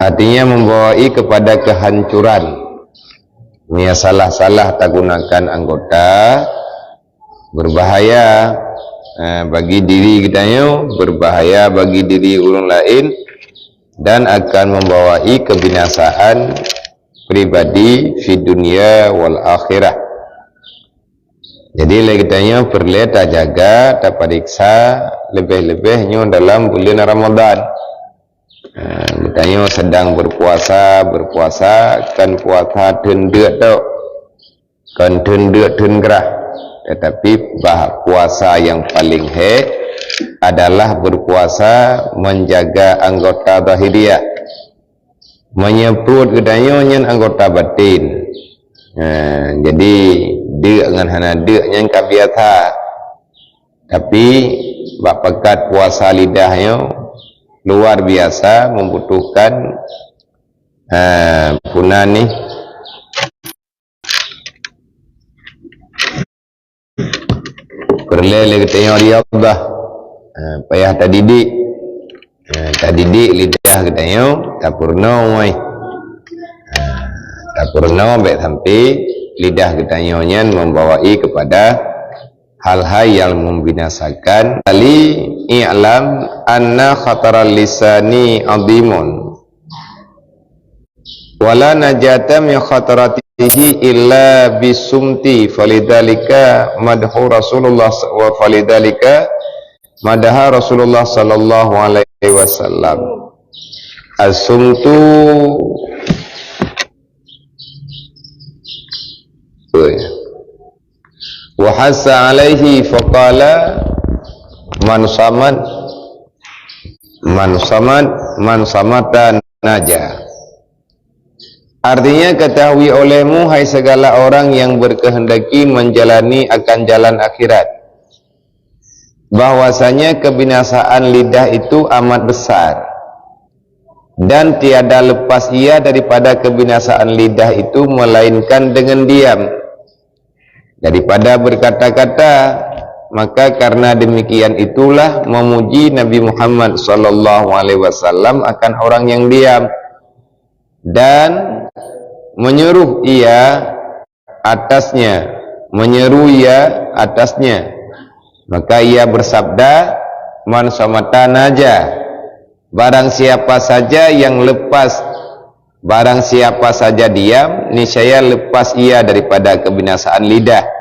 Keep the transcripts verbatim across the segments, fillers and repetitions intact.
Artinya membawai kepada kehancuran. Nia salah-salah tagunakan anggota berbahaya, eh, bagi diri geutanyoe, berbahaya bagi diri ureuëng laén, dan akan membawai kebinasaan pribadi fi dunya wal akhirah. Jadi lé geutanyoe peureulée tajaga, tapariksa, leubeh-leubeh nyoe dalam buleuen Ramadhan. Ha, geutanyoe sedang berpuasa, berpuasa kon puasa theun deuk tok, kon theun deuk theun grah, tetapi bah puasa yang paling hek adalah berpuasa menjaga anggota zahiriah. Meunyoe pruet geutanyoe nyan anggota batin. Ha, jadi deuk ngon hana deuk nyan ka biasa. Tapi bak pakat puasa lidah nyoe luar biasa membutuhkan, ha, puna nih. Peureulée lé geutanyoe riyadhah. Ha, payah tadidik. Ha, tadidik lidah geutanyoe, tapeurunoe, wai. Ha, tapeurunoe bék sampai lidah geutanyoe nyan membawai kepada hal-hal yang membinasakan. Kali, i'lam anna khataral lisani azimun. Wala najata min khataratihi illa bisumti, falidzalika madhu Rasulullah wa falidzalika madaha Rasulullah sallallahu alaihi wasallam. As-sumtu wa hassa alaihi faqala man samat, man samat, man samata naja. Artinya, ketahui olehmu, hai segala orang yang berkehendaki menjalani akan jalan akhirat, bahwasanya kebinasaan lidah itu amat besar, dan tiada lepas ia daripada kebinasaan lidah itu melainkan dengan diam, daripada berkata-kata. Maka karena demikian itulah memuji Nabi Muhammad sallallahu alaihi wasallam akan orang yang diam, dan menyuruh ia atasnya, menyeru ia atasnya. Maka ia bersabda, "Man samata naja." Barang siapa saja yang lepas, barang siapa saja diam, niscaya lepas ia daripada kebinasaan lidah.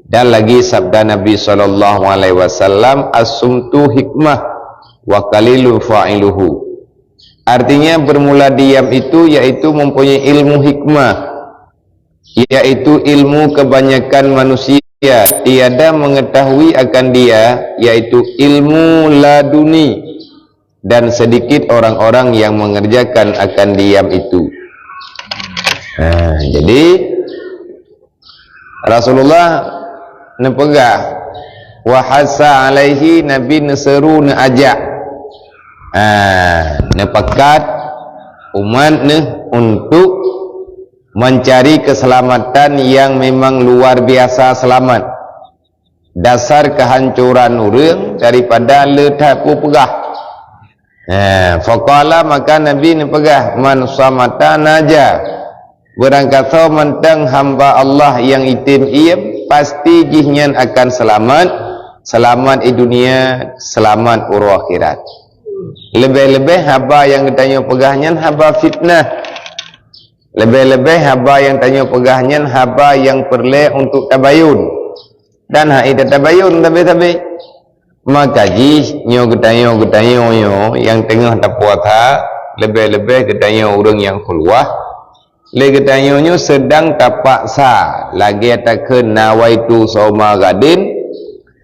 Dan lagi sabda Nabi sallallahu alaihi wasallam, "As-sumtu hikmah wa qalilu fa'iluhu." Artinya, bermula diam itu yaitu mempunyai ilmu hikmah, yaitu ilmu kebanyakan manusia tiada mengetahui akan dia, yaitu ilmu laduni, dan sedikit orang-orang yang mengerjakan akan diam itu. Ha, jadi, Rasulullah neupeugah, wa hassa alaihi, Nabi neuseuru, neuajak. Ha, neupakat umat neuh untuk mencari keselamatan yang memang luar biasa selamat. Dasar kehancuran ureuëng daripada le that peugah. Ha, faqala, maka Nabi neupeugah, "Man samata naja." Beurangkasoe mantong hamba Allah nyang item iem, pasti jihnyan akan seulamat, seulamat di dunia, seulamat uroe akhirat. Leubeh-leubeh haba nyang geutanyoe peugah nyan haba fitnah. Leubeh-leubeh haba nyang tanyoe peugah nyan haba nyang peureulée untuk tabayun. Dan hai tatabayun sabe-sabe. Maka jih nyoe geutanyoe, geutanyoe nyoe nyang teungoh tapuasa, leubeh-leubeh geutanyoe ureuëng nyang khuluwah, lé geutanyoe nyoe seudang tapaksa lagée takheun nawaitu sauma ghadin,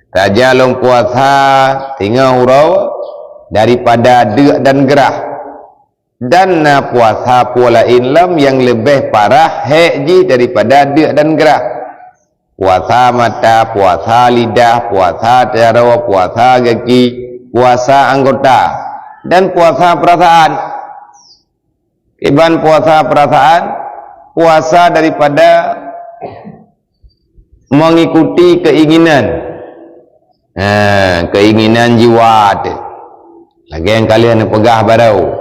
taja lôn puasa singoh uroe daripada deuk dan grah. Dan na puasa peue laén lom nyang leubeh parah hék jih daripada deuk dan grah. Puasa mata, puasa lidah, puasa jaroe, puasa gaki, puasa anggota, dan puasa perasaan. Iban puasa perasaan, puasa daripada mengikuti keinginan. Ha, keinginan jiwa teuh. Lagée nyang ka lheueh neupeugah baroe,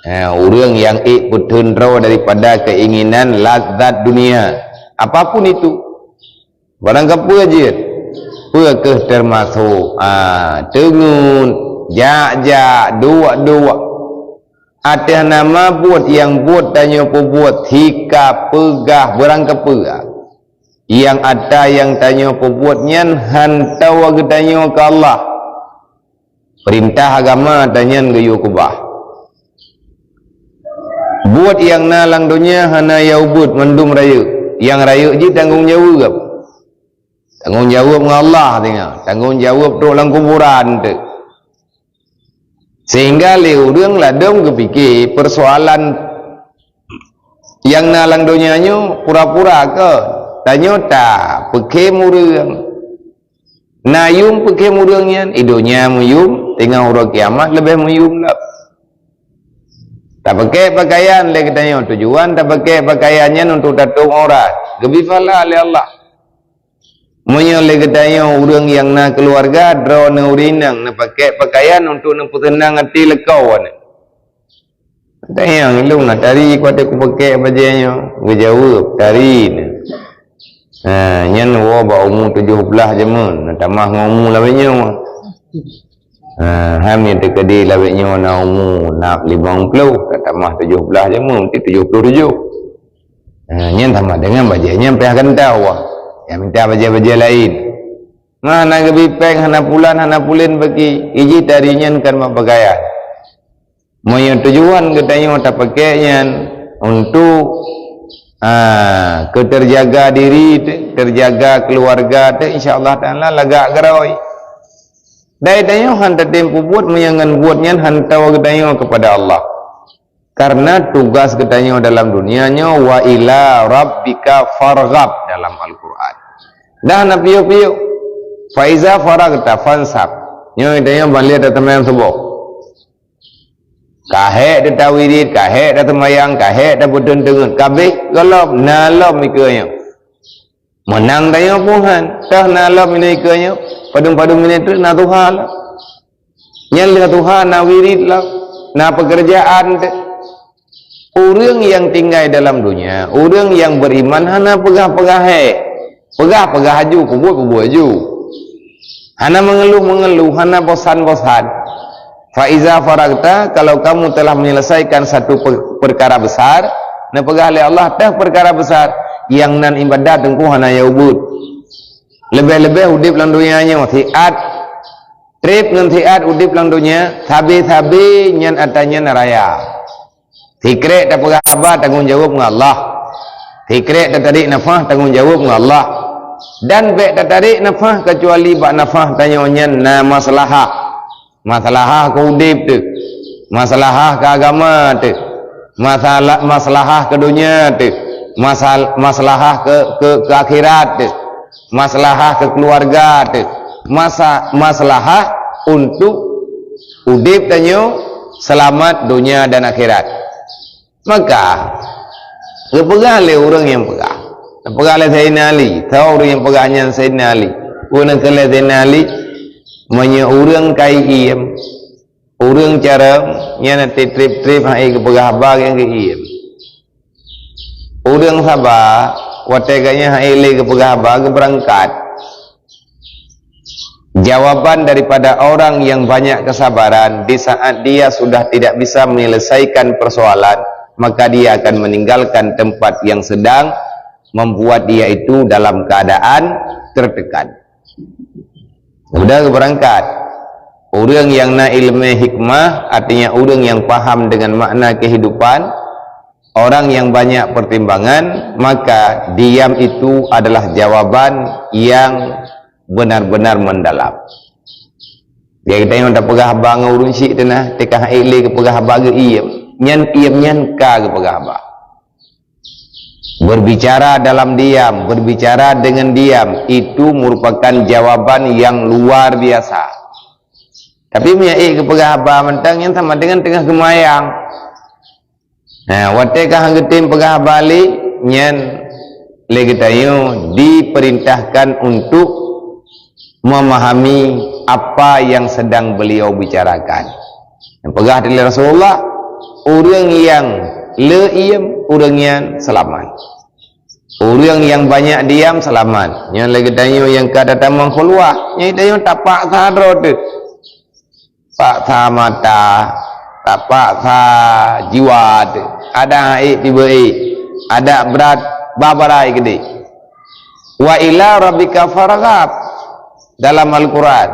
eh, ureuëng nyang ék peuteun droe daripada keinginan lazat dunia, apapun itu, barang kapeue jeuet, peue kheueh teumasok, ah, teungeut, jak-jak, duek-duek, ateueh nama buet nyang buet tanyoe peubuet, hika, peugah, barang kapeue. Nyang ata nyang tanyoe peubuet nyan hantom geutanyoe keu Allah. Peurintah agama tanyan geuyue keubah. Buet nyang na lam donya hana yue beuet mandum rayeuk. Nyang rayeuk jih tanggong jaweueb. Tanggong jaweueb ngon Allah tinggai. Tanggong jaweueb trok lam kuburan teuk. Sehingga lé ureuëng ladom geupike peusoalan nyang na lam donya nyoe pura-pura kon. Tanyoe ta peukhém ureuëng. Na yum peukhém ureuëng nyan, i donya meuyum, teungoh uroe kiamat leubeh meuyum lom. Tapakék peukayan lé geutanyoe, tujuan tapakék peukayan nyan untuk tatôp aurat, geubri pahala lé Allah. Meunyoe lé geutanyoe ureuëng nyang na keuluwarga, droeneuh ureuëng inong neupakék peukayan untuk neupeuseunang até lakoe nyan. Tanyong ilong na tari kuat kupakék bajée nyoe, geujaweueb tari nyan. Ha, nyan woe bak umu tujoh blaih jameun, na tamah ngon umu lawét nyoe. Ha, hamé teukeudi lawét nyoe na umu na limong ploh, na tamah tujoh blaih jameun, meusti tujoh ploh tujoh. Ha, nyan sama dengan bajée nyan payah ganta wah. Nyang minta bajée-bajée laén. Mah hana geubi péng, hana pulan, hana pulen bagi, iji tari nyan kan mak peukayan. Meunyoe tujuan geutanyoe tapakék nyan untuk, ah, keu teujaga diri teuh, teujaga keuluwarga teuh, insya Allah Taala lagak geurôi. Dai tanyoe han tatem peubuet meunyoe ngon buet nyan hantom geutanyoe keupada Allah. Karena tugas geutanyoe dalam dunia nyoe, "Wa ila rabbika farghab" dalam Al-Quran. Dah na piôh-piôh. "Fa iza faraghta fansab." Nyoe tanyoe ban lheueh taseumayang suboh. Ka hék teuta wirit, ka hék taseumayang, ka hék tapeuteun teungeut, ka abéh gohlom, na lom ikeue nyoe. Meunang tanyoe pun han, toh na lom inoe ikeue nyoe, padum-padum minét teuk na tuha lom. Nyan lheueh tuha na wirit lom, na peukeurjaan teuk. Ureuëng nyang tinggai dalam donya, ureuëng nyang beriman hana peugah-peugah hék. Peugah-peugah aju, peubuet-peubuet aju. Hana mengeluh-mengeluh, hana bosan-bosan. Fa iza faraghta, kalau kamu telah menyelesaikan satu pe-, perkara besar, neupeugah lé Allah, teuh perkara besar, nyang nan ibadat teungku hana yue beuet. Leubeh-leubeh udeb lam donya nyoe, siat treb ngon siat udeb lam donya, sabe-sabe nyan atra nyan raya. Sikrek tapeugah haba tanggong jaweueb ngon Allah. Sikrek tatarék nafah tanggong jaweueb ngon Allah. Dan bék tatarék nafah keucuali bak nafah tanyoe nyan na maslahah. Maslahah keu udeb teuh. Maslahah keu agama teuh. Masala-, maslahah keu donya teuh. Masal-, maslahah keu, keu, keu akhirat teuh. Maslahah keu keuluwarga teuh. Masa-, maslahah untuk udeb tanyoe seulamat donya dan akhirat. Maka, geupeugah lé ureuëng nyang peugah. Geupeugah lé Saidina Ali. Soe ureuëng nyang peugah nyan Saidina Ali. Peue nan kheun lé Saidina Ali, meunyoe ureuëng ka iem, ureuëng carông, nyan até treb-treb han ék geupeugah haba nyang geuiem. Ureuëng saba, watée gobnyan han ék lé geupeugah haba, geubeurangkat. Jawaban daripada orang yang banyak kesabaran, di saat dia sudah tidak bisa menyelesaikan persoalan, maka dia akan meninggalkan tempat yang sedang membuat dia itu dalam keadaan tertekan. Udah berangkat. Ureuëng nyang na ileumé hikmah, artinya ureuëng nyang paham dengan makna kehidupan, orang yang banyak pertimbangan, maka diam itu adalah jawaban yang benar-benar mendalam. Jadi kita nyang tapeugah haba ngon ureuëng syik teunah, teuka han ék lé geupeugah haba geuiem, nyan iem nyan ka geupeugah haba. Berbicara dalam diam, berbicara dengan diam, itu merupakan jawaban yang luar biasa. Tapi meunyoe ék geupeugah haba mantong, nyan sama dengan teungoh geumayang. Nah, watée ka han geutem peugah haba lé, nyan lé geutanyoe diperintahkan untuk memahami apa yang sedang beliau bicarakan. Nyang peugah lé Rasulullah, ureuëng nyang le iem, ureuëng nyan seulamat. Ureuëng nyang banyak diam seulamat. Nyan lagée tanyoe nyang ka tatamong khulwah, nyan tanyoe tapaksa droe teuh. Paksa mata, tapaksa jiwa teuh. Ada ék tiba ék, ada brat babarai gede. Wa ila rabbika farghab dalam Al-Quran.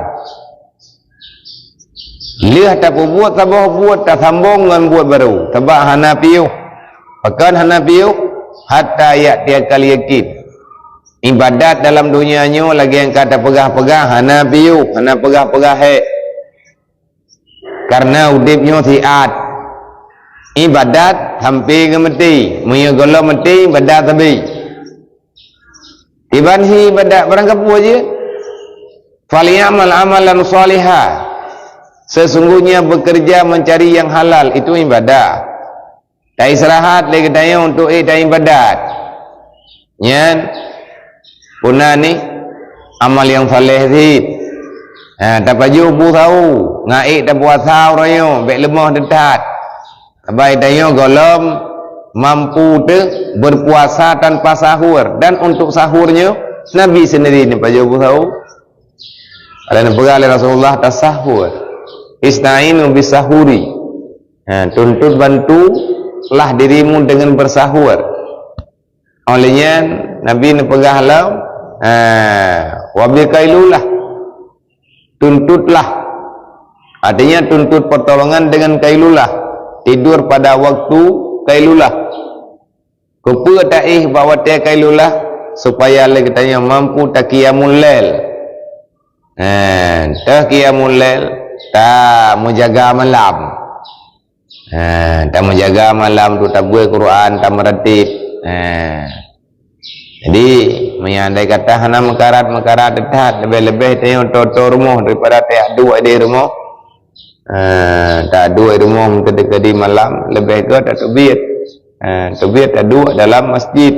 Lheueh tapeubuet saboh buet, tasambong ngon buet barô, sabab hana piôh. Pakon hana piôh? Hatta ya'tiyakal yakin. Ibadat dalam donya nyoe lagée nyang ka tapeugah-peugah hana piôh, hana peugah-peugah hék. Karena udeb nyoe siat. Ibadat sampai ngon meuté. Meunyoe gohlom meuté, ibadat sabe. Iban hi ibadat barang kapeue jih? "Falyamal amalan shaliha." Sesungguhnya bekerja mencari yang halal itu ibadah. Taistirahat lé geutanyoe untuk ék taibadat. Nyan puna nih amal nyang saleh cit. Ha, tapajoh bu sahu, ngon ék tapuasa uroe nyoe, bék leumoh teutat. Sabab tanyoe gohlom mampu teuh berpuasa tanpa sahur, dan untuk sahur nyoe Nabi sendiri neupajoh bu sahu. Ada neupeugah lé Rasulullah tasahur. Ista'inu bisahuri. Ha, tuntut bantu lah dirimu dengan bersahur. Oleh nyan Nabi neupeugah lom, ha, wa bi qailulah. Tuntutlah. Artinya tuntut pertolongan dengan qailulah. Tidur pada waktu qailulah. Keupeue taéh bak watée qailulah? Supaya lé geutanyoe mampu taqiyamul lail. Ha, taqiyamul lail, tameujaga malam. Ha, tameujaga malam tu, tabeuet Quran, tameuratéb. Ha. Jadi, meunyoe andai kata hana meukarat-meukarat teutat, leubeh-leubeh tanyoe toe-toe rumoh daripada taduek di rumoh. Ha, taduek di rumoh meukeudi-keudi malam, leubeh gét tateubiet. Ha, teubiet taduek dalam masjid.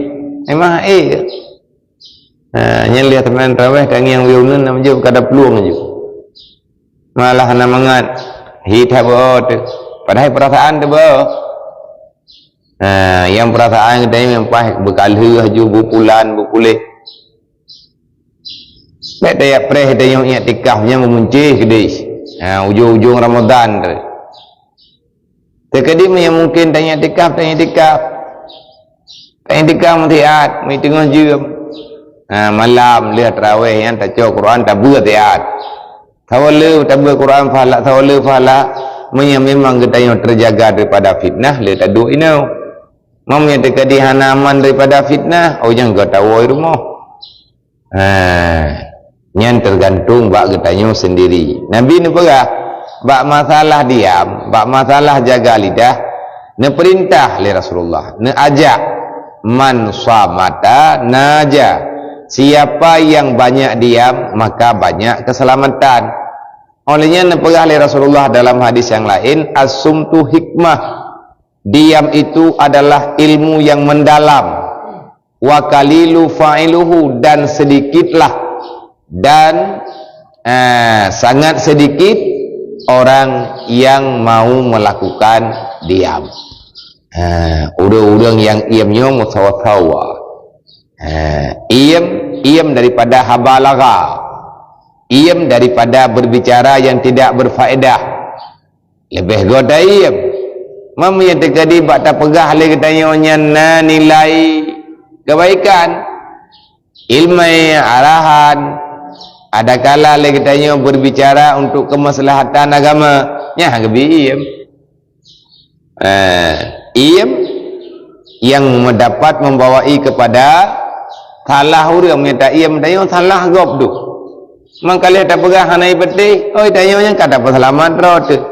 Memang ék. Ha, nyan lheueh teuma tarawih tangieng uyueng neuen na meujeuet kada plueng ju. Malah hana mangat, hi that beuo teuh. Padahai peurasaan teuh beuo. Ha, nyang peurasaan geutanyoe nyang paih beukalheueh ju, beupulan, beupuléh. Bék tajak preh tanyoe iktikaf nyan meumuncéh keudeh. Ha, ujong-ujong Ramadhan teuh. Teukeudi meunyoe mungken tanyoe iktikaf, tanyoe iktikaf. Tanyoe iktikaf meutiat, meuteungoh jeuem. Ha, malam lheueh tarawih nyan tacok Quran, tabeuet tiat. Saboh le tabeuet Quran pahala, saboh le pahala. Meunyoe memang geutanyoe teujaga daripada fitnah, le taduek inoe. Meunyoe teukeudi hana aman daripada fitnah, oh nyang geutanyoe woe rumoh. Ha, nyan teugantung bak geutanyoe sendiri. Nabi neupeugah, bak masalah diam, bak masalah jaga lidah, neupeurintah lé Rasulullah, neuajak, "Man samata naja." Siapa yang banyak diam, maka banyak keselamatan. Oleh nyan neupeugah lé Rasulullah dalam hadis yang lain, "As-sumtu hikmah." Diam itu adalah ilmu yang mendalam. "Wa qalilu fa'iluhu," dan sedikitlah, dan, eh, sangat sedikit orang yang mau melakukan diam. Eh, ureuëng-ureuëng nyang iem nyoe meusawa-sawa. Eh, iem, iem daripada haba lagha. Iem daripada berbicara yang tidak berfaedah. Leubeh göt taiem. Meunyoe teukeudi bak tapeugah lé geutanyoe nyan na nilai kebaikan, ileumèe, arahan, adakala lé geutanyoe berbicara untuk kemaslahatan agama, nyan han geubi iem. Eh, iem yang mendapat membawai kepada salah ureuëng, meunyoe taiem tanyoe salah gob tu. Mangkaleh tapeugah hana ipeuteh, oi tanyoe nyan ka tapeuseulamat droe teuh.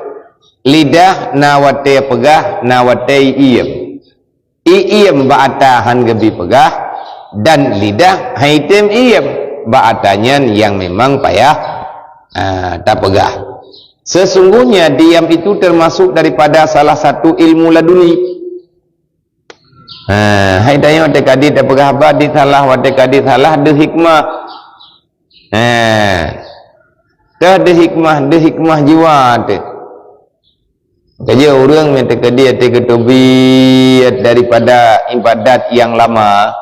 Lidah na watèe peugah, na watèe iem. Iem bak ata han geubi peugah, dan lidah han item iem bak ata nyan nyang memang payah, ah, tapeugah. Sesungguhnya diam itu termasuk daripada salah satu ilmu laduni. Ha, hai tanyoe teukeudi tapeugah haba di salah, watèe ka di salah deuh hikmah. Ha. Teuh deuh hikmah, deuh hikmah jiwa teuh. Keujeuet ureuëng nyang teukeudi até geuteubiet daripada ibadat nyang lama.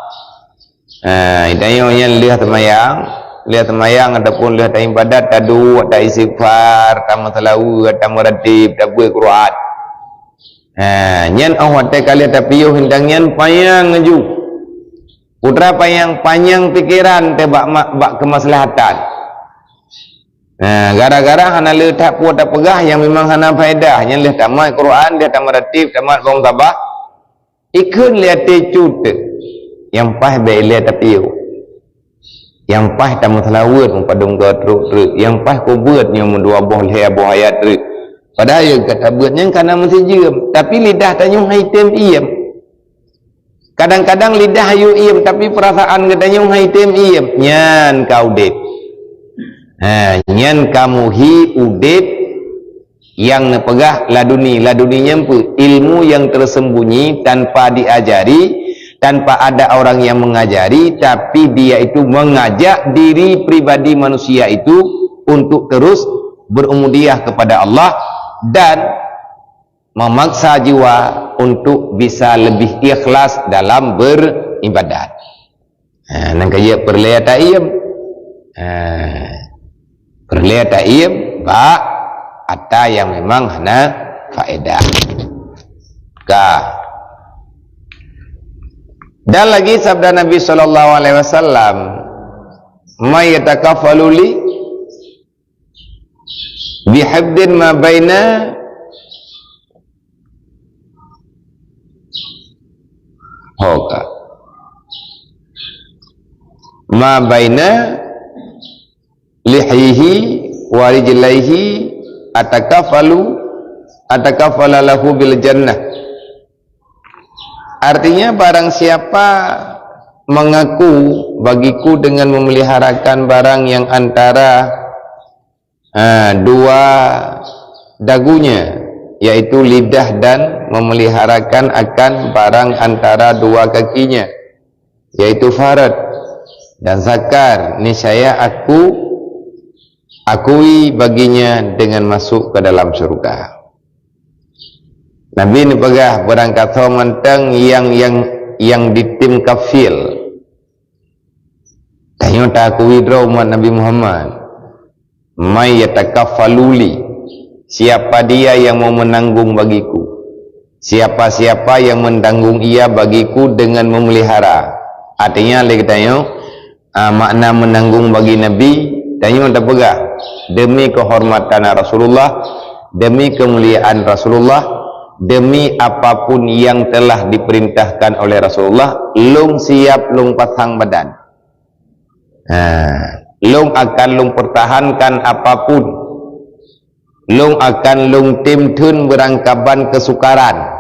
Ha, tanyoe nyan lheueh seumayang, lheueh seumayang ataupun lheueh taibadat, taduek, taistighfar, tameuseulaweuet, tameuratéb, tabeuet Quran. Ha, nyan óh watée ka lheueh tapiôh indang nyan panyang laju. Putra panyang-panyang pikeran teuh bak ma-, bak keumaslahatan. Ha, gara-gara hana le that peue tapeugah nyang memang hana faedah, nyan lheueh tamat Quran, lheueh tameuratéb, tamat bang sabah, ikheun lé até cut teuh. Nyang paih bék ilée tapiôh. Nyang paih tameuseulaweuet meupadum goe treuk-treuk. Nyang paih kubeuet nyoe meudua boh lhée boh ayat treuk. Padahai nyang ka tabeuet nyan kana meusijeuem, tapi lidah tanyoe hai tem iem. Kadang-kadang lidah ayue iem, tapi peurasaan geutanyoe hai tem iem. Nyan ka udeb. Ha, nyan ka muhi udeb nyang neupeugah laduni. Laduni nyan peue? Ilmu yang tersembunyi tanpa diajari, tanpa ada orang yang mengajari, tapi dia itu mengajak diri pribadi manusia itu untuk terus berubudiyah kepada Allah dan memaksa jiwa untuk bisa lebih ikhlas dalam beribadat. Ha, nyan ka jeuet peureulée taiem. Ha, peureulée taiem bak ata nyang memang hana faedah. Ka. Dan lagi sabda Nabi sallallahu alaihi wasallam, "May yatakaffalu li bihifdhin ma baina," ho ka, "ma baina lihyihi wa rijlaihi atakaffalu, atakaffala lahu bil jannah." Artinya, barang siapa mengaku bagiku dengan memeliharakan barang yang antara, ha, dua dagunya, yaitu lidah, dan memeliharakan akan barang antara dua kakinya, yaitu faraj dan zakar, niscaya aku akui baginya dengan masuk ke dalam syurga. Nabi neupeugah, barangkasoe mantong nyang, nyang, nyang ditem kafil. Tanyoe taakui droe umat Nabi Muhammad. "May yatakaffalu li," siapa dia yang mau menanggung bagiku? Siapa-siapa yang menanggung ia bagiku dengan memelihara. Artinya, lé geutanyoe, ah, makna menanggung bagi Nabi, tanyoe tapeugah, demi kehormatan Rasulullah, demi kemuliaan Rasulullah, demi apapun yang telah diperintahkan oleh Rasulullah, lôn siap lôn pasang badan. Ha, lôn akan lôn pertahankan apapun. Lôn akan lôn tem theun beurangkaban keusukaran.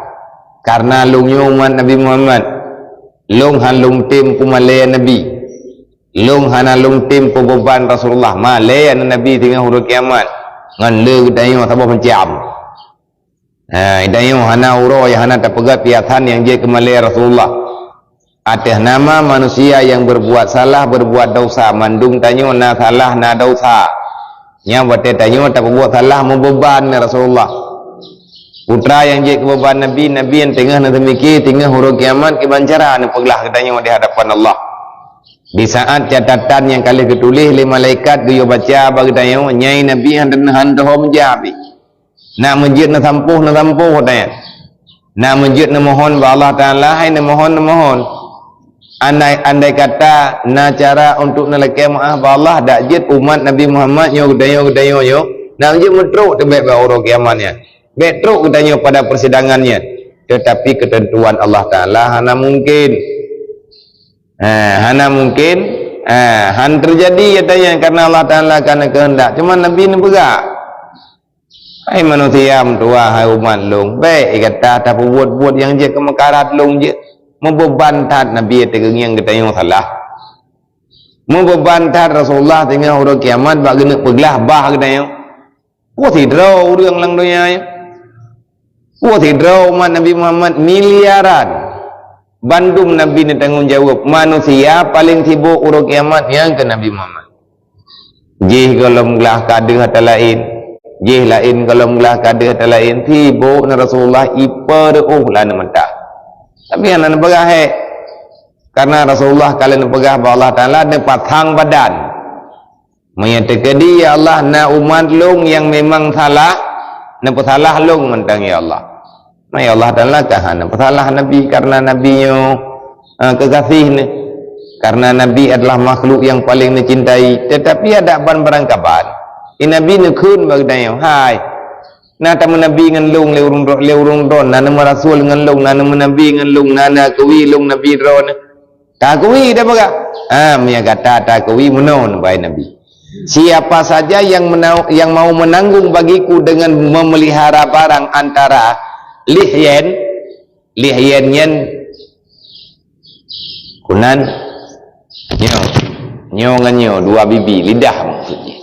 Karena lôn nyoe umat Nabi Muhammad. Lôn han lôn tem peumalée Nabi. Lôn hana lôn tem peubeuban Rasulullah. Malée Nabi teungoh uroe kiamat. Ngon le geutanyoe saboh macam. Ha, tanyoe hana uroe nyang hana tapeugah piasan nyang jeuet keu malée Rasulullah. Ateueh nama manusia nyang berbuat salah, berbuat dosa, mandum tanyoe na salah, na dosa. Nyang watée tanyoe tapeubuet salah meubeuban Rasulullah. Putra nyang jeuet keu beuban Nabi, Nabi nyang teungoh na teumike, teungoh uroe kiamat kiban cara neupeuglah geutanyoe di hadapan Allah. Di saat catatan nyang ka lheueh geutuléh lé malaikat geuyue baca bak geutanyoe, nyai Nabi han, han teuhom jak pih. Nak meujeuet neusampôh, neusampôh, tanyoe. Nak meujeuet neumohon bak Allah Taala, hai neumohon, neumohon. Andai, andai kata na cara untuk neulakée meuáh bak Allah, dak jeuet umat Nabi Muhammad nyoe geutanyoe, geutanyoe nyoe, nak meujeuet meutrok teuh bék bak uroe kiamat nyan. Bék trok geutanyoe pada persidangan nyan. Tetapi keuteuntuan Allah Taala hana mungken. Ha, hana mungken. Ha, han teujadi nyata nyan karena Allah Taala ka neukeuheundak. Cuma Nabi neupeugah, "Hai manusia meutuwah, hai umat lôn, bék gata tapeubuet-buet nyang jeuet keu meukarat lôn jeuet." Meubeuban that Nabi teugeungieng geutanyoe salah. Meubeuban that Rasulullah teungoh uroe kiamat bak geuneuk peuglah bah geutanyoe. Peue sidroe ureuëng lam donya nyoe? Peue sidroe umat Nabi Muhammad miliaran? Bandum Nabi neutanggong jaweueb. Manusia paleng sibok uroe kiamat nyang keu Nabi Muhammad. Jih gohlom glah ka deuh ata laén. Jih laén gohlom glah ka deuh ata laén, sibok na Rasulullah ipeureuôh lam mata. Tapi hana neupeugah hek. Karena Rasulullah ka lheueh neupeugah bak Allah Taala neupasang badan. Meunyoe teukeudi, "Ya Allah, na umat lôn nyang memang salah, neupeusalah lôn mantong, ya Allah." Nah, ya Allah Taala ka hana peusalah Nabi karena Nabi nyoe, eh, keugaséh neuh. Karena Nabi adalah makhluk yang paling neucintai, tetapi adak ban barangkaban. Di Nabi neukheun bak geutanyoe, "Hai, na tameunabi ngon lôn lé ureuëng dro-, lé ureuëng droe, na neumeusaul ngon lôn, na neumeunabi ngon lôn, na neukui lôn nabi droe." Ka akui dah peugah. Ha, meunyo gata takui meunoe, baé Nabi. Siapa saja yang menau-, yang mau menanggung bagiku dengan memelihara barang antara lihyen, lihyen nyan kunan nyoe, nyoe ngon nyoe, dua bibi, lidah maksudnya.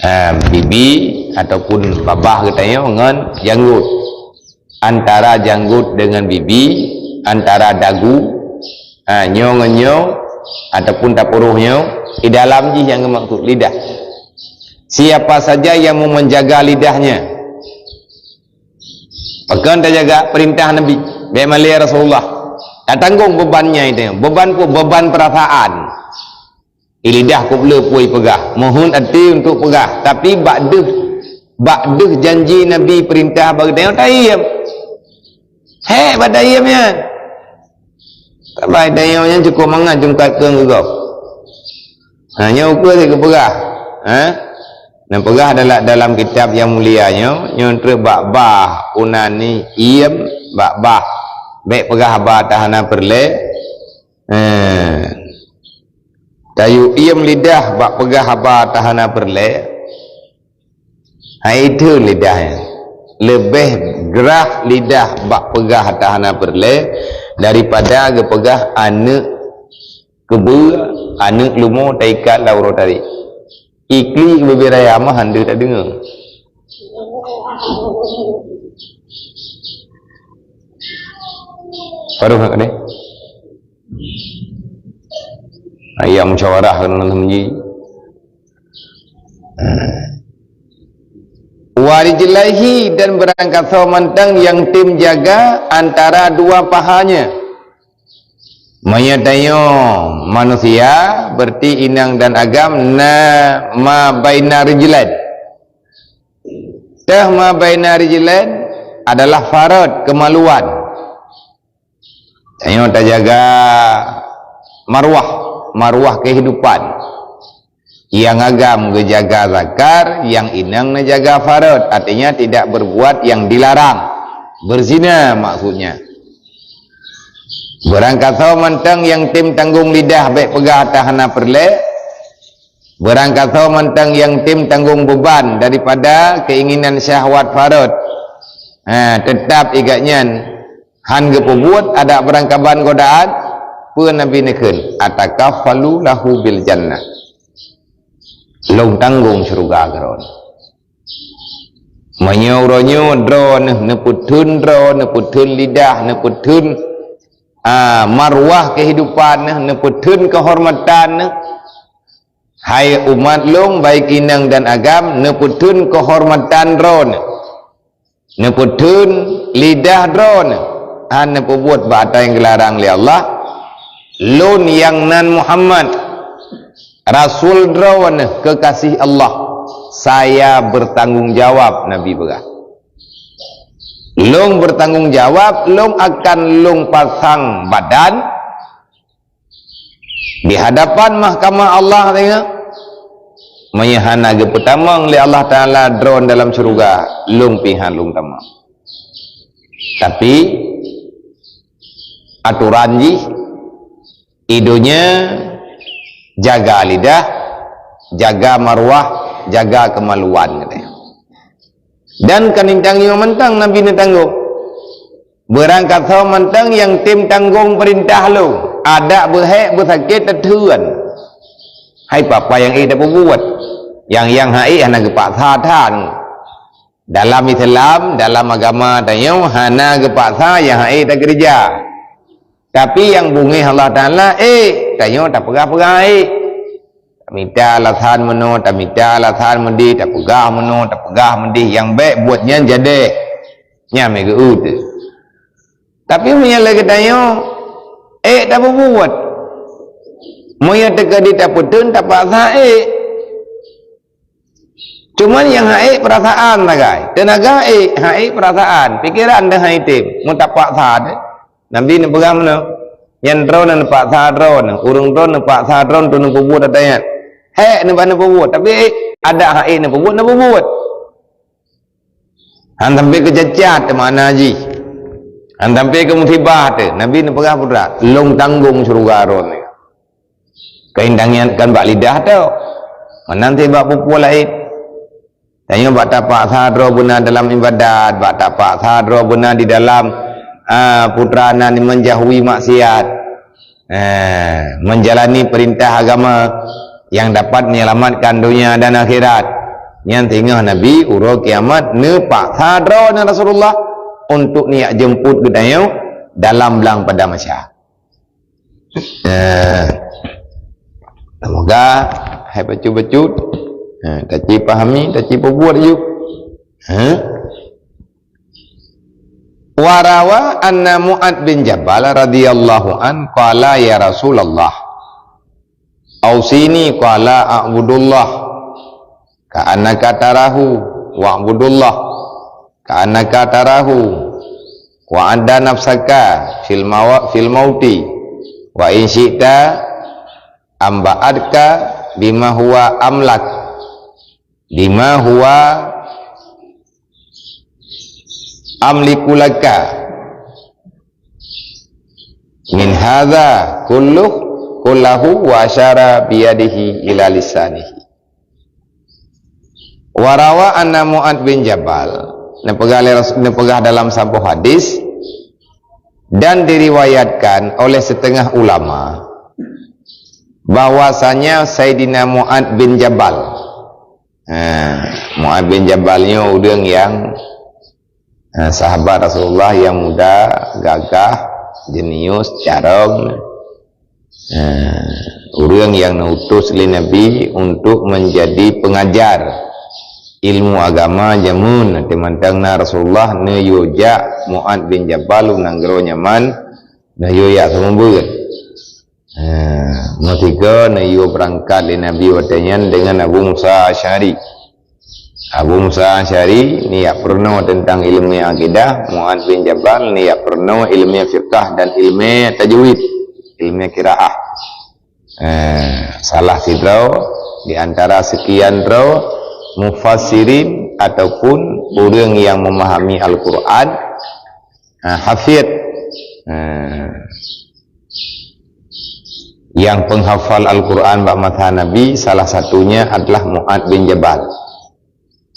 Ha, bibi ataupun babah geutanyoe ngon janggut. Antara janggut dengan bibi, antara dagu, ha, nyoe ngon nyoe, ataupun tapuruh nyoe, di dalam jih nyang geumaksud lidah. Siapa saja yang mau menjaga lidahnya, pakon tajaga perintah Nabi, bék malée Rasulullah. Tatanggong bebannya itu, beban pu-, beban perasaan. Di lidah keubeule pui peugah, meuheuet até untuk peugah, tapi bak deuh, bak deuh janji Nabi peurintah bak geutanyoe taiem. Hék bak taiem nyan. Saban taiem nyan cukôp mangat jungkat keu gob. Ha, nyoe ukeue lé geupeugah. Ha? Neupeugah dalam, dalam kitab nyang mulia nyoe, nyoe treuk bak bah, unani iem bak bah. Bék peugah haba tahana peureulée. Eh, tayue iem lidah bak peugah haba tahana peureulée, hai theun lidah nyan. Leubeh grah lidah bak peugah tahana peureulée daripada geupeugah aneuëk keubeue, aneuëk leumo taikat lam uroe tari. Ikli bubé raya mah hana tadeungoe. Baru nak ni. Ayam musyawarah kena dalam ji. Warijlaihi, dan beurangkasoe mantong nyang tem jaga antara dua pahanya. Meunyoe tanyoe manusia, berarti inong dan agam na ma baina rijlain. Teuh ma baina rijlain adalah farot, kemaluan. Tanyoe tajaga marwah, marwah kehidupan. Nyang agam geujaga zakar, nyang inong neujaga farot, artinya tidak berbuat yang dilarang. Berzina maksudnya. Beurangkasoe mantong nyang tem tanggong lidah bék peugah tahana peureulée. Beurangkasoe mantong nyang tem tanggong beban daripada keinginan syahwat farot. Ha, teutap igat nyan han geupeubuet adak beurangkaban godaan, peue Nabi neukheun, "Atakaffalu lahu bil jannah." Lôn tanggong syeuruga keu droe. Meunyoe uroe nyoe droeneuh neupeutheun droe, neupeutheun lidah, neupeutheun, a, marwah kehidupan neuh, neupeutheun keuhormatan neuh, hai umat lôn, baik inong dan agam, neupeutheun keuhormatan droeneuh. Neupeutheun lidah droeneuh, han neupeubuet bak atra nyang geularang lé Allah. Lôn nyang nan Muhammad, rasul droeneuh keukasih Allah, saya bertanggung jawab, Nabi peugah. Lôn bertanggung jawab, lôn akan lôn pasang badan, di hadapan mahkamah Allah, tengok. Meunyoe hana geupeutamong lé Allah Taala droeneuh dalam syeuruga, lôn pih han lôn tamong. Tapi, atoran jih, i donya jaga lidah, jaga marwah, jaga kemaluan, katanya. Dan keuneuk tanggong mantong Nabi neutanggong. Beurangkasoe mantong nyang tem tanggong peurintah lôn, adak beuhék beusakét teutheun. Hai peue-peue nyang ék tapeubuet, nyang, nyang han ék hana geupaksa that. Dalam Islam, dalam agama tanyoe hana geupaksa nyang han ék takeureuja. Tapi nyang beungéh Allah Taala ék, tanyoe tapeugah-peugah ék. Mita alasan meunoe, tamita alasan meudeh, tapeugah meunoe, tapeugah meudeh, nyang bék buet nyan jadéh. Nyan meugeue teuh. Tapi meunyoe lé geutanyoe, ék tapeubuet. Meunyoe teukeudi tapeuteun, tapaksa ék. Cuman nyang hak ék peurasaan sagai. Teunaga ék, hak ék peurasaan. Pikeran deuh hai tem. Meutapaksa deh. Nabi neupeugah meunoe, "Nyan droeneuh neupaksa droeneuh, ureuëng droeneuh neupaksa droeneuh untuk neupeubuet ata nyan." Hék neuba neupeubuet, tapi ék, adak hak ék neupeubuet, neupeubuet. Han sampai keu cacat teuh makna jih. Han sampai keu musibah teuh. Nabi neupeugah peue treuk, "Lôn tanggong syeuruga droeneuh." Keuindangian kan bak lidah teuh. Meunan teuh bak peue-peue laén. Tanyoe bak tapaksa droe beuna dalam ibadat, bak tapaksa droe beuna di dalam, ah, putra nan menjauhi maksiat. Ah, menjalani perintah agama yang dapat menyelamatkan dunia dan akhirat. Nyan singoh Nabi uroe kiamat neupaksa droe nyan Rasulullah untuk neujak jemput geutanyoe dalam blang padang mahsyar. Eh, semoga hai bacut-bacut, eh, taci pahami, taci peubuet ju. Eh? Wa rawa anna Mu'ad bin Jabal radhiyallahu an qala, "Ya Rasulullah, ausini." Qala, "A'budullah ka'annaka tarahu, wa'budullah ka'annaka tarahu, wa'adda nafsaka fil mawa-, fil mauti, wa in syi'ta amba'atka bima huwa amlak, bima huwa amliku laka min hadza kulluh, kullahu," wa asyara biyadihi ila lisanihi. Wa rawa anna Mu'ad bin Jabal, neupeugah lé Rasul, neupeugah dalam saboh hadis, dan diriwayatkan oleh setengah ulama bahwasanya Saidina Mu'ad bin Jabal, ha, Mu'ad bin Jabal nyoe ureuëng nyang, ha, sahabat Rasulullah nyang muda, gagah, jenius, carông. Ha, ureuëng nyang neutus lé Nabi untuk menjadi pengajar ilmu agama jameun, teumantong na Rasulullah neuyue jak Mu'ad bin Jabal u nanggroe Yaman, neuyue jak seumeubeuet. Ha, meusigoe neuyue beurangkat lé Nabi watée nyan deungon Abu Musa Asy'ari. Abu Musa Asy'ari neujak peurunoe teuntang ileumèe akidah, Mu'ad bin Jabal neujak peurunoe ileumèe fiqah dan ileumèe tajwid, ileumèe qiraah. Eh, salah sidroe di antara sekian droe mufassirin ataupun ureuëng nyang memahami Al-Quran, eh, hafid, eh, nyang penghafal Al-Quran bak masa Nabi, salah satunya adalah Mu'ad bin Jabal.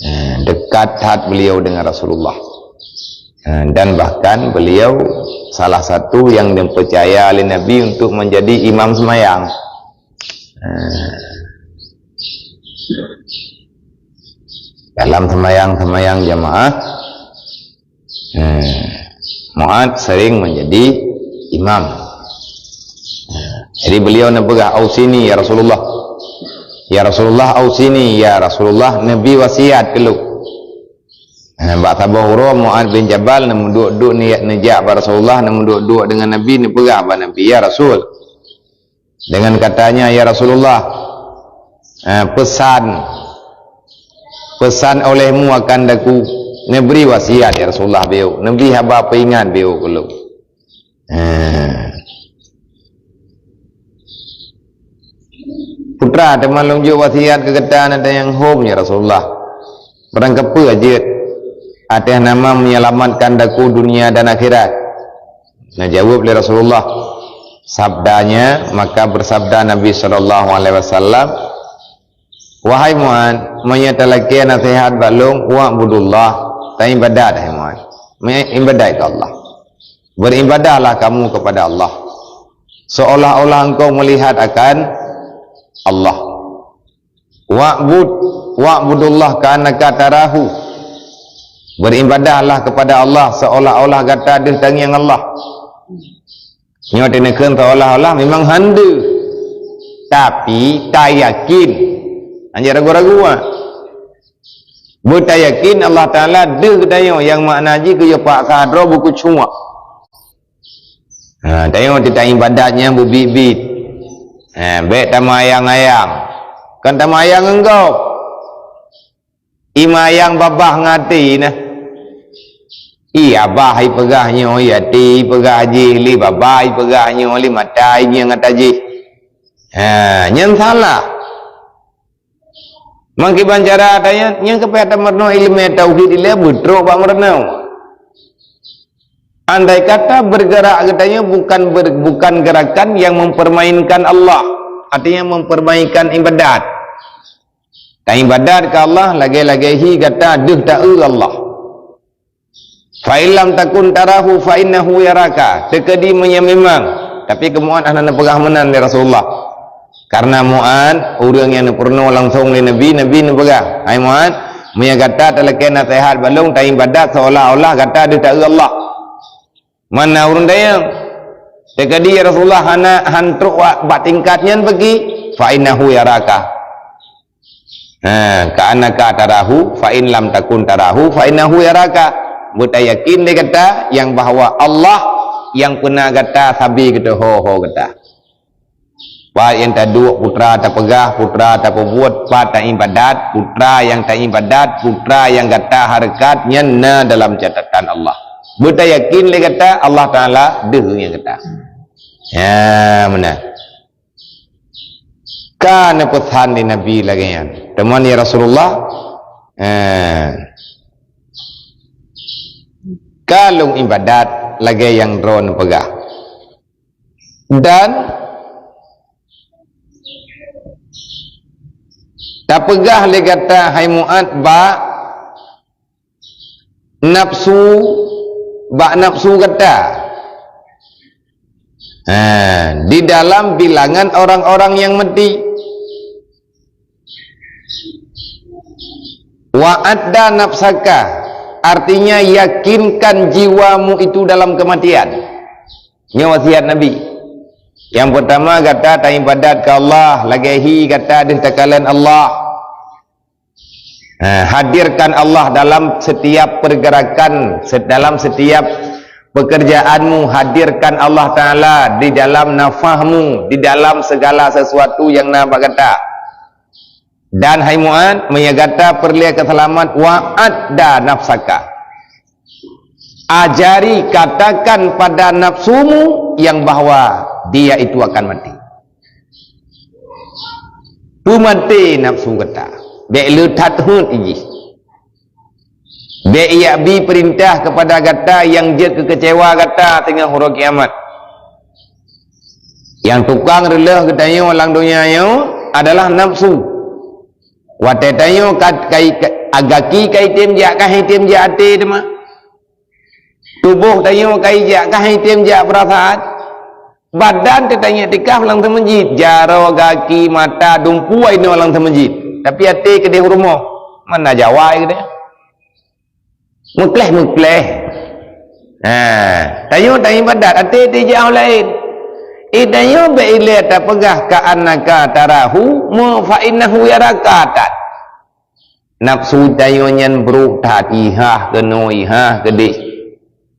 Eh, dekat that beliau dengan Rasulullah. Eh, dan bahkan beliau salah satu yang dipercaya oleh Nabi untuk menjadi imam semayang. Eh, dalam semayang-semayang jamaah, eh, Mu'ad sering menjadi imam. Eh, jadi beliau neupeugah, "Ausini, ya Rasulullah." "Ya Rasulullah, ausini, ya Rasulullah, neubi wasiat keu lôn." Eh, bak saboh uroe Mu'ad bin Jabal neumeuduek-duek ni-, neujak bak Rasulullah, neumeuduek-duek deungon Nabi, neupeugah bak Nabi, "Ya Rasul." Dengan katanya, "Ya Rasulullah, eh, pesan, pesan olehmu akan daku, neubri wasiat, ya Rasulullah, beu, neubri haba peuingat beu keu lôn." Eh. "Putra, teuma lôn jok wasiat keu gata, na tanyong hom, ya Rasulullah. Barang kapeue jeuet ateueh nama menyelamatkan daku dunia dan akhirat?" Neujaweueb lé Rasulullah sabdanya, maka bersabda Nabi sallallahu alaihi wasallam, "Wahai Mu'ad, meunyoe talakée naseuhat bak lôn, wa'budullah, taibadat, hai Mu'ad. Ibadat keu Allah. Beribadahlah kamu kepada Allah, seolah-olah engkau melihat akan Allah. Wa'bud, wa'budullah ka'annaka tarahu. Beribadahlah kepada Allah seolah-olah gata deuh tangieng Allah." Nyoe teuneukheun seolah-olah memang hande. Tapi tayakin. Hana ragu-ragu, ah. Beutayakin Allah Taala deuh geutanyoe, nyang makna jih geuyue paksa droe beukucuak. Ha, tanyoe teuka ibadat nyang beubiet-biet. Ha, bék tamayang-ayang. Kon tamayang ngon gob. Imayang babah ngon até nah. I abah ipeugah nyoe, i até ipeugah jih, lé babah ipeugah nyoe, lé mata ingieng ata jih. Ha, nyan salah. Mangkiban cara ata nyan, nyang keupeue ata meurunoe ileumèe tauhid ilèe beutrok bak meurunoe. Andai kata bergerak geutanyoe bukan ber-, bukan gerakan yang mempermainkan Allah, artinya mempermainkan ibadat. Taibadat keu Allah lagèe-lagèe hi gata deuh taeu Allah. "Fa in lam takun tarahu fa innahu yaraka." Teukeudi meunyoe memang, tapi keu Mu'ad hana neupeugah meunan lé Rasulullah. Karena Mu'ad, ureueng nyang neupeurunoe langsong lé Nabi, Nabi neupeugah, "Hai Mu'ad, meunyoe gata talakèe naseuhat bak lôn, taibadat seolah-olah gata deuh taeu Allah." Mana ureueng dayang? Teukeudi ya Rasulullah hana han trok bak, bak tingkat nyan bagi, "Fa innahu yaraka." Ha, "Ka annaka tarahu, fa in lam takun tarahu, fa innahu yaraka." Beutayakin lé gata nyang bahwa Allah nyang peuna gata sabe geutuho-ho gata. Pat nyang taduek putra tapeugah, putra tapeubuet, pat taibadat, putra nyang taibadat, putra nyang gata hareukat nyan na dalam catatan Allah. Beutayakin lé gata Allah Taala deuh ngon gata. Ya, meunan. Ka neupeusan lé Nabi lagèe nyan. Teuma ya Rasulullah, eh, ka lôn ibadat lagèe nyang droeneuh peugah. Dan tapeugah lé gata, hai Mu'ad, bak nafsu, bak nafsu gata. Ha, di dalam bilangan orang-orang yang mati. "Wa'adda nafsaka," artinya yakinkan jiwamu itu dalam kematian. Nyoe wasiat Nabi. Nyang peurtama, gata taibadat keu Allah, lagèe hi gata deuh takalon Allah. Ha, hadirkan Allah dalam setiap pergerakan, se-, dalam setiap pekerjaanmu, hadirkan Allah Taala di dalam nafahmu, di dalam segala sesuatu nyang na bak gata. Dan hai Mu'ad, meunyoe gata peureulèe keusalamat, wa'adda nafsaka. Ajari, katakan pada nafsumu yang bahwa dia itu akan mati. Peumaté nafsu gata. Bèk le that heuet jih. Bèk jak bi peurintah keupada gata nyang jeuet keu keucewa gata teungoh uroe kiamat. Nyang tukang reuleuh geutanyoe lam donya nyoe adalah nafsu. Watèe tanyoe ka, kai, ka, gaki ka item jak, ka item jak até teuma. Tuboh tanyoe ka ijak, ka item jak peurasaan. Badan teuh tanyoe tikah lam seumeujid, jaroe, gaki, mata, dumpeue inoe lam seumeujid. Tapi até keudeh u rumoh. Mana jawai keudeh? Meukleh-meukleh. Ha, tanyoe taibadat, até tijak u laén. Eh, tanyoe bèk ilèe tapeugah ka annaka tarahu, mu fa innahu yaraka tan. Nafsu tanyoe nyan brôk that, ihah keunoe, ihah keudeh.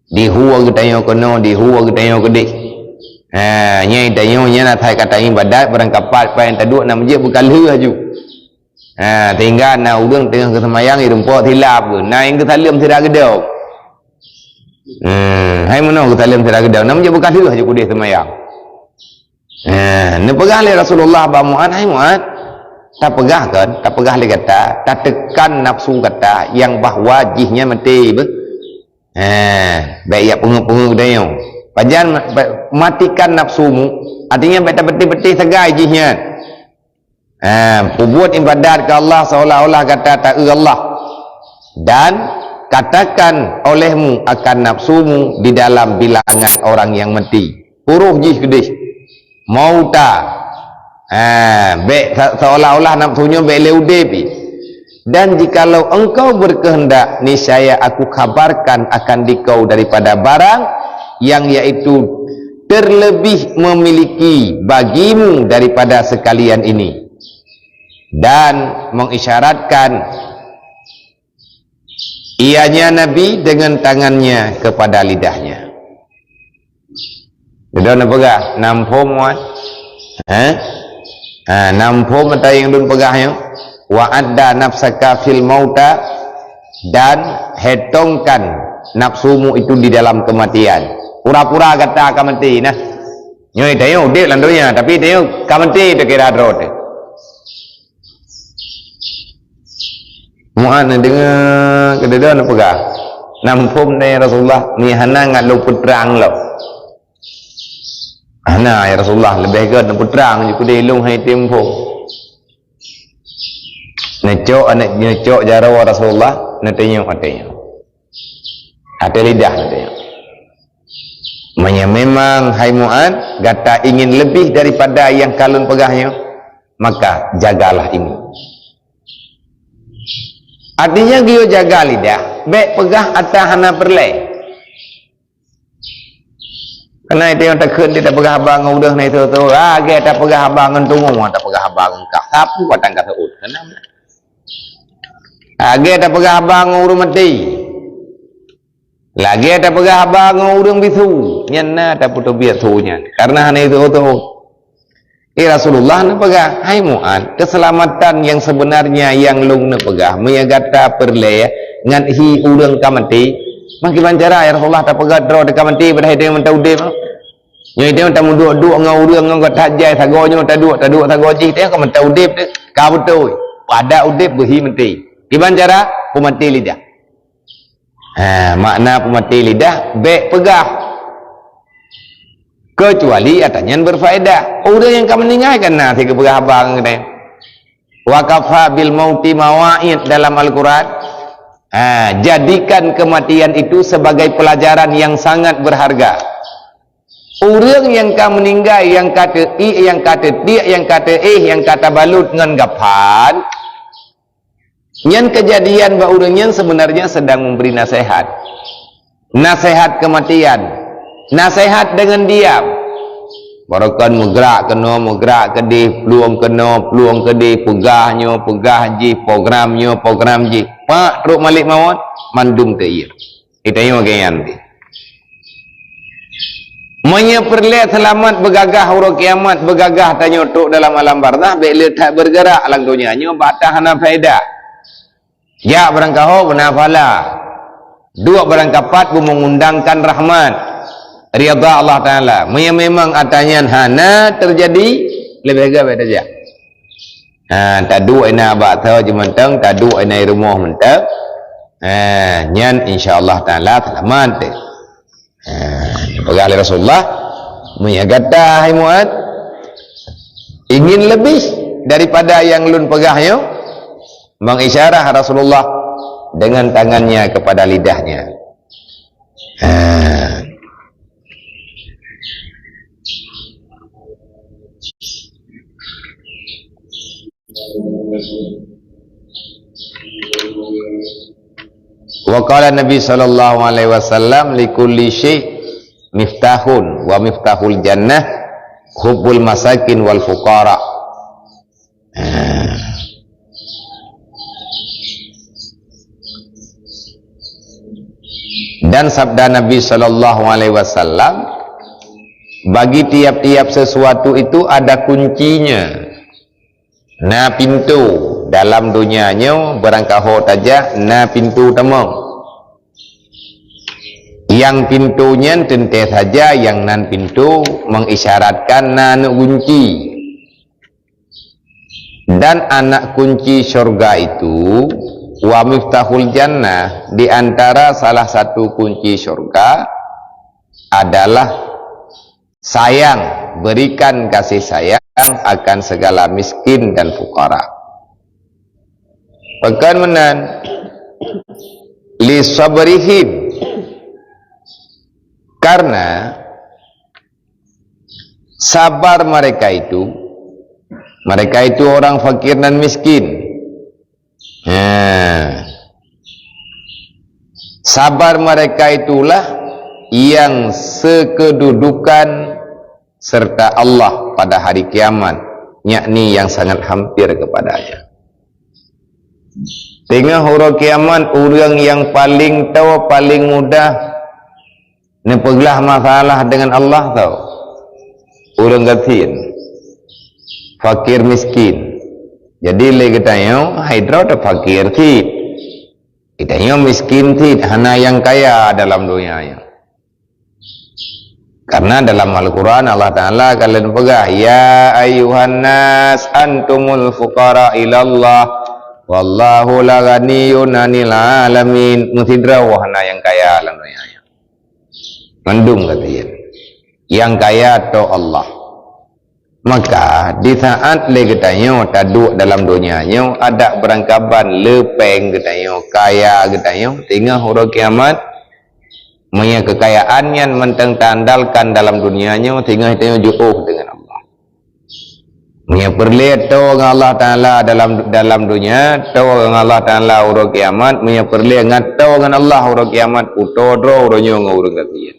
Dihue geutanyoe keunoe, dihue geutanyoe keudeh. Ha, nyan tanyoe nyan asai ka taibadat, barang kapat, pat nyang taduek na meujeuet beukalheueh laju. Ha, sehingga na ureueng teungoh geuseumayang, irumpok silap geuh. Na nyang geusaleuem sira geudong. Hmm, hai meunoe geusaleuem sira geudong. Na meujeuet beukalheueh laju keudeh seumayang. Ha, neupeugah lé Rasulullah bak Mu'ad, "Hai Mu'ad, tapeugah kon, tapeugah lé gata, tateukan nafsu gata nyang bahwa jih nyan maté beuh." Ha, bèk jak peungeuh-peungeuh geutanyoe. Pajan ma-, ba-, matikan nafsumu, artinya bèk tabeuteh-beuteh sagai jih nyan. Ha, peubuet ibadat keu Allah seolah-olah gata taeu Allah. Dan katakan olehmu akan nafsumu di dalam bilangan orang yang mati. Uroh jih keudeh. Mauta. Ha, bèk se-, seolah-olah nafsu nyoe bèk lé udeb jih. Dan jikalau engkau berkehendak, niscaya aku kabarkan akan dikau daripada barang yang yaitu terlebih memiliki bagimu daripada sekalian ini, dan mengisyaratkan ianya Nabi dengan tangannya kepada lidahnya. Jadi, na peugah, na muphom, wan? Ha? Ha, na muphom ata nyang lôn peugah nyoe? "Wa adda nafsaka fil mauta," dan hetongkan nafsumu itu di dalam kematian. Pura-pura gata ka maté nah. Nyoe tanyoe udép lam donya, tapi tanyoe ka maté teukira droe teuh. Mu'adz neudeungoe keudroe neupeugah, "Na muphom, ya Rasulullah, mi hana ngat lôn peutrang lom." "Hana, ya Rasulullah, leubeh gét neupeutrang ju keudeh lôn hai tém muphom." Neucok aneuk, neucok jaroe Rasulullah, neutunyok até nyoe. Até lidah neutunyok. Meunyoe memang, hai Mu'adz, gata ingin lebih daripada nyang ka lôn peugah nyoe, maka jagalah ini. Artinya, geuyue jaga lidah, bék peugah ata hana peureulée. Keunan itu nyang takheun di tapeugah haba ngon ureuëng na itu tu. Lagée tapeugah haba ngon tungoe, tapeugah haba ngon kah. Sapeue watang ka seuôt. Keunan. Lagée tapeugah haba ngon ureuëng maté. Lagée tapeugah haba ngon ureuëng bisu, nyan na tapeutobiet su nyan, kareuna hana itu-itu. Eh, Rasulullah neupeugah, "Hai Mu'adz, keuseulamatan nyang seubeunarnya nyang lôn neupeugah, meunyoe gata peureulée ngon hi ureuëng ka maté." "Meukiban cara, ya Rasulullah, tapeugah droe teuh ka maté, padahai teuh mantong udeb?" "Nyoe teuh tameuduek-duek ngon ureuëng ngon gata jai sagoe nyoe taduek, taduek sagoe jih, teuh ka mantong udeb teuh." "Ka beutôi, pada udeb beuhi maté. Kiban cara?" "Peumaté lidah." Ha, makna peumaté lidah, bék peugah. Kecuali ata nyan berfaedah. Ureuëng nyang ka meuninggai kan na sigeue peugah haba ngon geutanyoe. "Wa kafa bil mauti mawa'id" dalam Al-Quran. Ha, jadikan kematian itu sebagai pelajaran yang sangat berharga. Ureuëng nyang ka meuninggai, nyang ka teu-, nyang ka teutiek, nyang ka teuéh, nyang ka tabalot ngon gaphan, nyan keujadian bak ureuëng nyan sebenarnya sedang memberi nasihat. Nasihat kematian. Nasihat dengan diam. Barokon meugrak keunoe, meugrak keudeh, plueng keunoe, plueng keudeh, peugah nyoe, peugah jih, program nyoe, program jih. Pak, trok malek mawöt, mandum teuiet. Geutanyoe lagée nyan pih. Meunyoe peureulée seulamat beugagah uroe kiamat, beugagah tanyoe trok dalam alam barzakh, bék le that beugeurak lam donya nyoe bak ata hana faedah. Jak barangkaho beuna pahala. Duek barangkapat beumengundangkan rahmat, ridha Allah Taala. Meunyoe memang ata nyan hana teujadi, leubeh gét bék tajak. Ha, taduek ina bak tho jimantong, taduek ina rumoh mantong. Ha, nyan insya Allah Taala seulamat teuh. Ha, peugah lé Rasulullah, "Meunyoe gata, hai Mu'adz, ingin lebih daripada nyang lôn peugah nyoe," mengisyarah Rasulullah dengan tangannya kepada lidahnya. Ha. Wa qala Nabi sallallahu alaihi wasallam, "Likulli syai' miftahun, wa miftahul jannah hubbul masakin wal fuqara." Dan sabda Nabi sallallahu alaihi wasallam, "Bagi tiap-tiap sesuatu itu ada kuncinya." Na pintoe dalam donya nyoe, barangkaho tajak na pintoe tamong. Nyang pintoe nyan teuntée saja nyang nan pintoe mengisyaratkan na aneuk gunci. Dan anak kunci syurga itu, wa miftahul jannah, di antara salah satu kunci syurga adalah sayang, berikan kasih sayang akan segala miskin dan fukara. Pakon meunan, li sabrihim, karena sabar mereka itu, mereka itu orang fakir dan miskin. Ha. Sabar mereka itulah yang sekedudukan serta Allah pada hari kiamat, yakni yang sangat hampir kepadanya. Teungoh uroe kiamat, ureuëng nyang paleng toe, paleng mudah neupeuglah masalah deungon Allah tau, ureuëng gasien, fakir miskin. Jadi lé geutanyoe hai droe tafakir cit. Geutanyoe miskin cit, hana nyang kaya dalam donya nyoe. Karena dalam Al-Quran Allah Ta'ala ka lheueh peugah, "Ya ayyuhan nas antumul fuqara ilallah, wallahu la ghaniyyun 'anil 'alamin." Meusidroe hana nyang kaya lam donya nyoe. Mandum gasien. Nyang kaya toe Allah. Maka di saat lé geutanyoe taduek dalam donya nyoe, adak beurangkaban le péng geutanyoe, kaya geutanyoe, teungoh uroe kiamat, meunyoe keukayaan nyan mantong taandalkan dalam donya nyoe, teungoh tanyoe jiôh deungon Allah. Meunyoe peureulée toe ngon Allah Ta'ala dalam, dalam donya, toe ngon Allah Ta'ala uroe kiamat, meunyoe peureulée ngat toe ngon Allah uroe kiamat, putôh droe uroe nyoe ngon ureuëng gasien.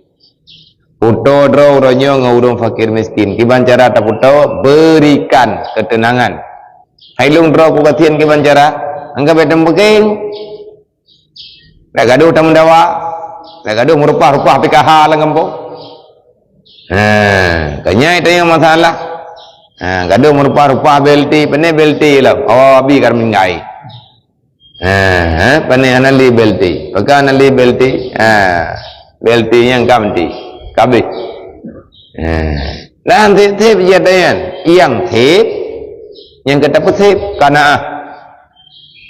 Putôh droe uroe nyoe ngon ureuëng fakir miskin. Kiban cara taputôh? Berikan ketenangan. Hai lôn droe kugasien kiban cara? Anggab bék teumeubeukéng. Dak gadoh tameudawa. Dak gadoh meurupah-rupah P K H lam gampông. Ha, kanyai tanyong masalah. Ha, gadoh meurupah-rupah B L T, pane B L T lah. Oh, abi kar minggai. Ha, ha, pane hana lé B L T. Pakon hana lé B L T? Ha, B L T nyang ka meuti. Ka habéh. Ha. Dan sép-sép jih nyan. Nyang sép, nyang ka tapeusép, qanaah.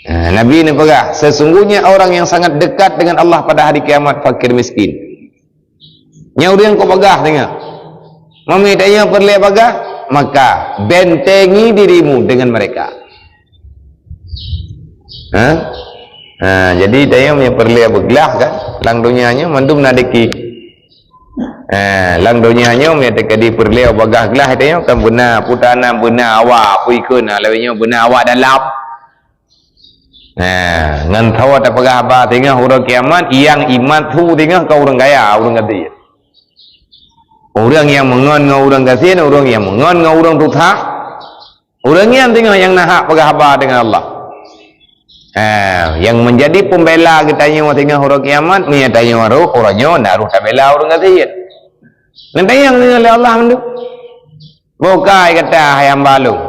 Ha, Nabi neupeugah, sesungguhnya orang yang sangat dekat dengan Allah pada hari kiamat fakir miskin. Nyan ureuëng kok bagah teungoh. Meunyoe tanyoe peureulée bagah, maka bentengi dirimu dengan mereka. Ha? Ha, jadi tanyoe meunyoe peureulée beuglah kan, lam donya nyoe mandum na deki. Ha, lam donya nyoe meunyoe teuka di peureulée bagah glah tanyoe kan beuna, putana beuna awak, pui keu na lawée nyoe beuna awak dalam. Nah, ngon tho tapeugah haba teungoh uroe kiamat, nyang imat su teungoh ka ureuëng kaya, ureuëng gasien. Ureuëng nyang meungon ngon ureuëng gasien, ureuëng nyang meungon ngon ureuëng tusah, ureuëng nyan teungoh nyang na hak peugah haba deungon Allah. Ha, nyang meunjadi peumbela geutanyoe teungoh uroe kiamat, meunyoe tanyoe rôh, uroe nyoe na rôh tabela ureuëng gasien. Neutanyong deungon lé Allah mandum. Bukai gata hai hamba lôn,